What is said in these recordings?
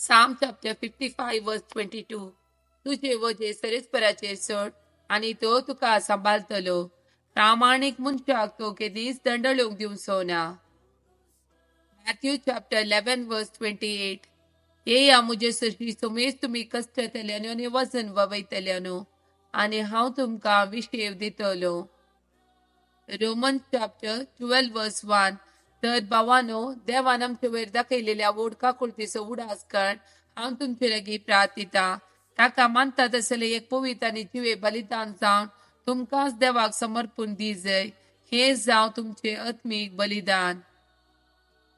Psalm chapter 55 verse 22. तुजे वजें सरेस्पराचेर सोड आनी तो तुका सांबाळटलो. प्रामाणीक मनशाक तो केदींच दंडळूंक दिवचो ना. Matthew chapter 11 verse 28. येया म्हजे सरशी समेज तुमी कश्टतल्यानो आनी वजन ववयतल्यानो आनी हांव तुमकां विशेव दितलो. Roman chapter 12 verse 1. तर भावानो, देवान आमचे वयर दाखयलेल्या व्हड काकुळतीचो उडास कर हांव तुमचे लागीं प्रार्थितां. ताका मानता तसलें एक पवित्र आनी जिवे बलिदान जावन तुमकांच देवाक समर्पून दी जाय. हें जावं तुमचें आत्मीक बलिदान.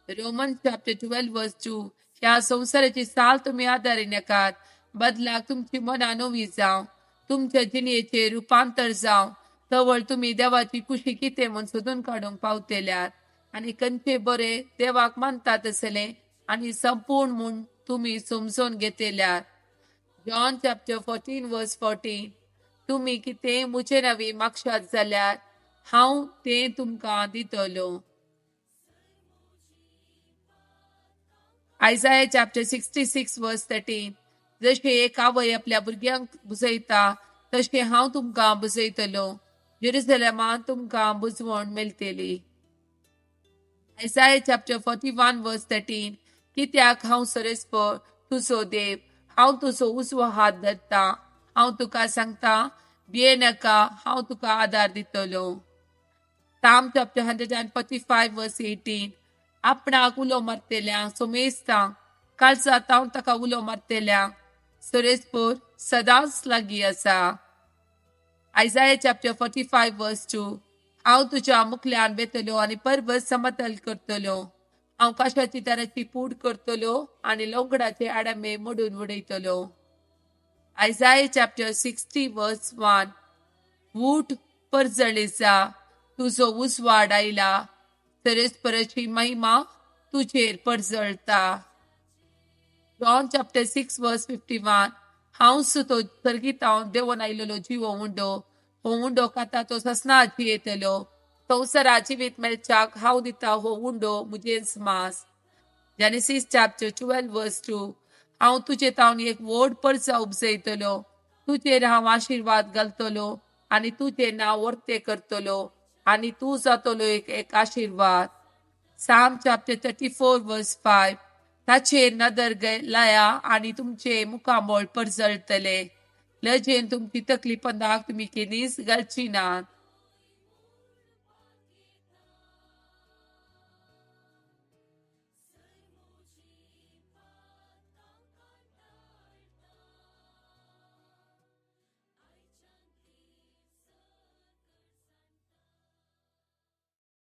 Roman chapter 12 verse 2. ह्या संवसाराची साल तुमी आदारी नाकात, बदलाक तुमची मनां नवी जावं, तुमच्या जिणेचेर रुपांतर जावं, तवळ तुमी देवाची कुशी कितें म्हूण सोदून काडूंक पावतेल्यात आनी खंयचे बरे देवाक मानतात तसलें आनी संपूर्ण म्हूण तुमी समजून घेतल्यात. John chapter 14 verse 14. तुमी कितें म्हजे नांवी मागशात जाल्यार हांव तें तुमकां दितलो. Isaiah chapter 66 verse 13. जशें एक आवय आपल्या भुरग्यांक बुजयता तशें हांव तुमकां बुजयतलो. जेरुसलेमांत तुमकां बुजवण मेळटली. Isaiah chapter 41 verse 13. कित्याक हांव सरेस्पर तुजो देव, हांव तुजो उजवो हात धरता, हांव तुका सांगता भिये नाका, हांव तुका आदार दितलो. Psalm chapter 145 verse 18. आपणाक उलो मारतल्यांक सोमेस्तांक काळजांत हांव ताका उलो मारतल्यांक सरेस्पर सदांच लागीं आसा. Isaiah chapter 45 verse 2. हांव तुज्या मुखल्यान वेतलो आनी पर्वत समतल करतलो. हांव काशाची दाराची पूड करतलो आनी लोंगडाचे आडामे मोडून उडयतलो. Isaiah chapter 60 verse 1. ऊठ परजळी जा, तुजो उजवाड आयला, सरेस्पराची महिमा तुजेर परजळता. John chapter 6 verse 51. हांव तो सर्गीतावन देंवन आयलेलो जिवो उंडो, हो उंडो खाता तो ससना जियेतलो. संवसारा जिवीत मेळच्याक हांव दिता हो उंडो म्हजेंच मास. Genesis chapter 12 verse 2. हांव तुजे तावन एक व्हड परचा उपजयतलो, तुजेर हांव आशिर्वाद घालतलो आनी तुजें नांव वर्तें करतलो आनी तूं जातलो एक आशिर्वाद. Psalm chapter 34 verse 5. ताचेर नदर लाया आनी तुमचें मुखामळ परजळटलें. लजेन तुमची तकली पंदाक तुमी केन्नीच घालची नात.